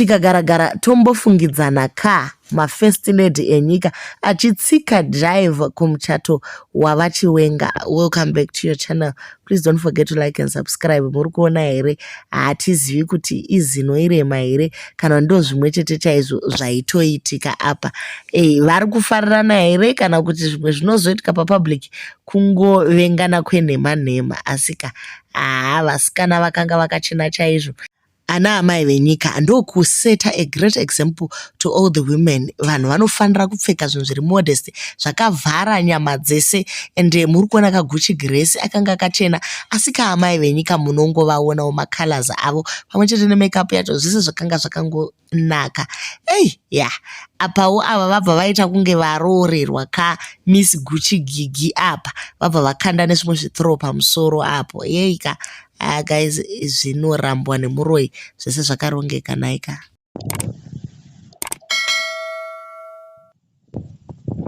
Tikagara-gara tombofungidzana ka mafirst lady enyika achitsika jive kumuchato wavaChiwenga. Welcome back to your channel. Please don't forget to like and subscribe. Muri kuona here? Hatizivi kuti izino irema here kana ndo zvimwe chete chaizvo zvaitoitika apa. Vari kufarirana here kana kuti zvimwe zvinozoitika papublic kungovengana kwenhema nhema? Asika haa, vasikana vakanga vakachena chaizvo. Ana amai venyika, ndokuseta a great example to all the women. Vanhu vanofanira kupfeka zvinhu zviri modest, zvakavhara nyama dzese. Ende muri kuona kaGucci Grace akanga akachena, asi kaamai venyika munongovaonawo macolors avo pamwe chete nemakeup yacho, zvese zvakanga zvakangonaka. Ei ya, apawo ava vabva vaita kunge varoorerwa kaMiss Gucci Gigi apa, vabva vakanda nezvimwe zvithrow pamusoro apo. Yeika guys, zvinorambwa nemuroi, zvese zvakarongeka nhaika.